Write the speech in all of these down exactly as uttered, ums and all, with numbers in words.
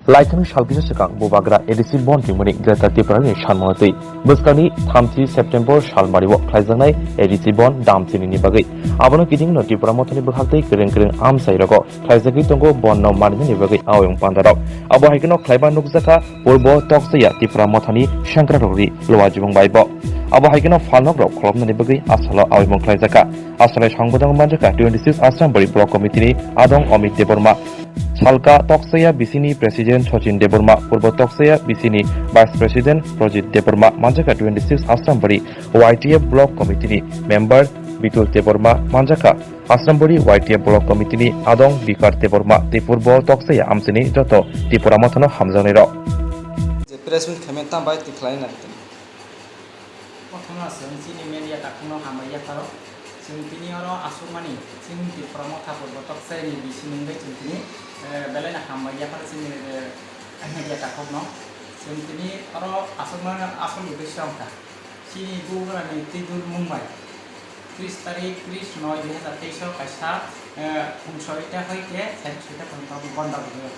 Laithani salkisa swkang bubagra A D C bon ringmani Greater Tripura ni sanmano twi bwskangni thamchi September salmario khlaijaknai A D C bon dam chinini bagwi. Abono kitingno Tipra Mothani bwkhak tei kwrwng kwrwng amchai rogo khlaijagwi tongo bonno marinani bagwi awayung pandarok. Abo hai kheno khlaiba nukjakha Purbo Tokchaya Tipra Mothani sengkrakrokni luajibung bai bo. Abo hai kheno phalnokrok kholopnani bagwi asalo awimung khlaijakha. Asalai songbodango manjakha twenty six Asrambari Block Committee ni adong Amit Debbarma, Salka Tokchaya B C ni President Sachin Debbarma, Purbo Tokchaya B C ni Vice President Projit Debbarma, manjakha twenty six Asrambari Y T F Block Committee ni member Bitul Debbarma, manjakha Asrambari Y T F Block Committee ni adong Bikar Debbarma tei Purbo Tokchaya amchini joto Tipra Mothano hamjaknairok. Je press meet khaimani tambai twi khlaina. Kothoma chwng chini media takhukno hambai yapharo. Chwng tini oro asukmani chini Tipra Motha Purbo Tokchayani bisi nungwi chwng tini, eh, belaino hambai yapharo chini, eh, media takhukno. Chwng tini oro asukmani asol uddesyo wngkha. Chini bubagrani twi dulmung bai tris tarik tris noi dui hazar teis o kaisa, eh, phung soita hoite sari soita porjonto bondo rwgwi.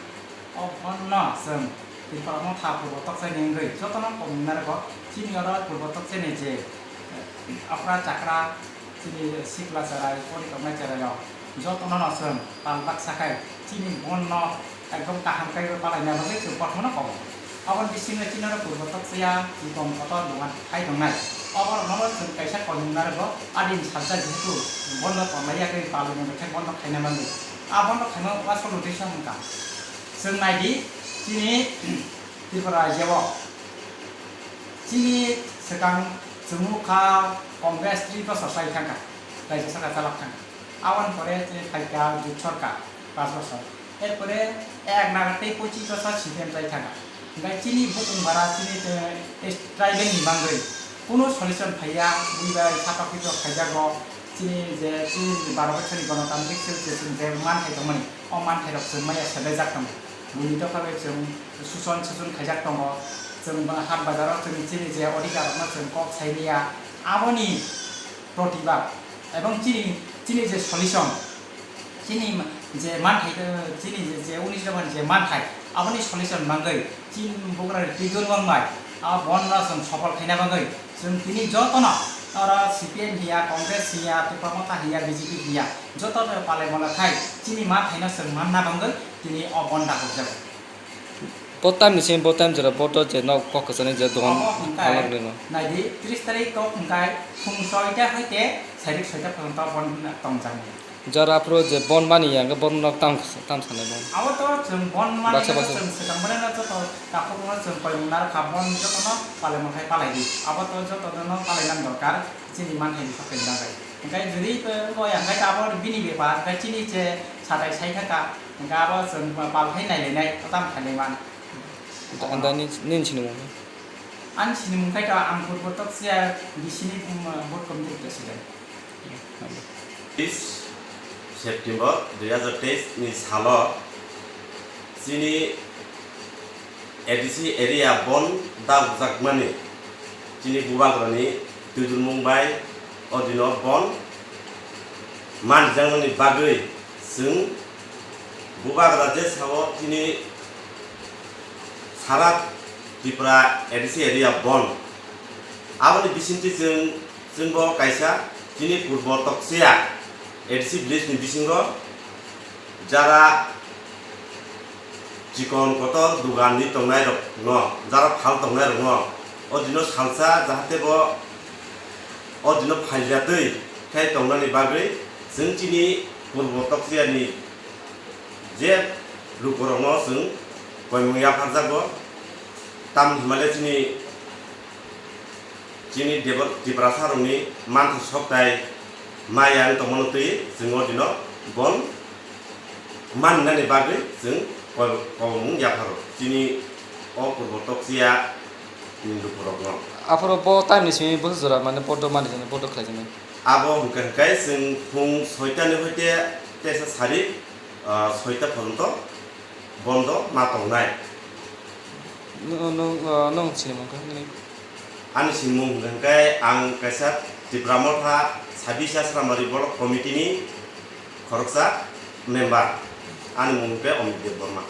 O bondo chwng Tripura Motha Purbo Tokchayani wngwi jotono komung narwgo. Chini oro Purbo Tokchayani je, eh, okra chakra, chini sikla cherai, pori tongnai cherairok jotono no chwng tal baksa khai chini bondo ekdom kaham kaiwi palaina bagwi chwng kothomano kobo. Aboni bisingo chini oro Purbo Tokchaya, Chitom Kotor dogan hai tongnai. Oborokno chwng kaisa komung narwgo, adini salsa jehetu bondo tonglai yagwi palwi mwnwi khe bondo khaina manwi. A bondo khaima asol uddesyo wngkha. Chwng naidi, chini Tripura rajyo o chini swkang chwngno kha Congress tris bosor chai thangkha, rajya sarkar chalak thangkha. Aboni pore chini phaikha Jut Sarkar panch bosor. Erpore ek nagar tei pochis bosor C P M chai thangkha. Hingkhe chini bukung bara chini, eh, tribal ni bagwi kunu solution phaiya, bui bai satok pitok khaijago. Chini je chini baro bochorni gonotantrik se je chwng je manthai tongmani, o manthairok chwng maya sebejak tongo. Buini dopha bai chwng suson suson khaijak tongo. Chwng ba-, hat bazaro chwng chini je odhikar rokno chwng kok sai maya, aboni protibad ebong chini, chini je solution, chini ma-, je manthai, eh, chini je, je unis dopha ni je manthai, aboni solution bagwi chini bubagrani twi dulmung bai a bondo chwng sopol khaina bagwi chwng tini jotono oro C P M hiya, Congress hiya, Tipra Motha hiya, B J P hiya, jotono palai mala khai chini manthaino chwng manna bagwi tini o bondo rwjago. Bo time ni simi bo time jora bo to je nok kok kwchani je dogan Omo hwnkhai phalak rino. Naidi, tris tarik kok hwnkhai phung soita hoite sairik soita porjonto bon tongjani. Jora aphuru je bon mani ya, hwnkhe bon nok tam, tam sanai bon. Abo to chwng bon mani Baksa, baksa. Chwng swkang mani no joto takhuk no chwng koimung narwkha, bon jotono palai mankhai palai di. Abo to joto no palai nang dorkar, chini manthai ni sakai nang bai. Hwnkhe jodi, eh, bo ya hwnkhe abo bini bepar, hwnkhe chini je satai sai thaka, hwnkhe abo chwng palphai nailainai, o tamo khailai man. Anda ni, nini sinimung? Ani sinimung khai to ang Purbo Tokchaya B C ni, um, board committee president. Tris September dui hazar teis ni salo chini A D C area bon dagjakmani chini bubagrani twijlmung bai o dino bon manjaknani bagwi chwng bubagra je sao chini sara Tripura A D C area bon. Aboni bisingtwi chwng, chwngbo kaisa chini Purbo Tokchaya A D C village ni bisingo jara chikon kotor dogan ni tongnai rok no, jara phal tongnai rok no, o dino salsa jahate bo o dino phaljatwi khai tongnani bagwi chwng chini Purbo Tokchaya ni je lukurokno chwng koimung yapharjago. Tamni hwnmale chini, chini Debor-, Tiprasarokni manthai soktai maya wng tongmano twi chwng o dino bon manninani bagwi chwng ko-, koimung yapharo chini o Purbo Tokchaya ni lukurokno. Aphuru bo time ni simi bwswk jora mane bodo manijani, bodo khlaijaknai? Abo hwnkhe hwnkhe chwng phung soita ni hoite teisa sari, ah, soita porjonto bondo ma tongnai. Nwng, nwng, ah, nwng sinimung kha nini? Ani sinimung hwnkhe ang kaisa Tipra Motha Sabisa Sramari Block Committee ni khoroksa member. Ani mung hwnkhe Omit Debbarma.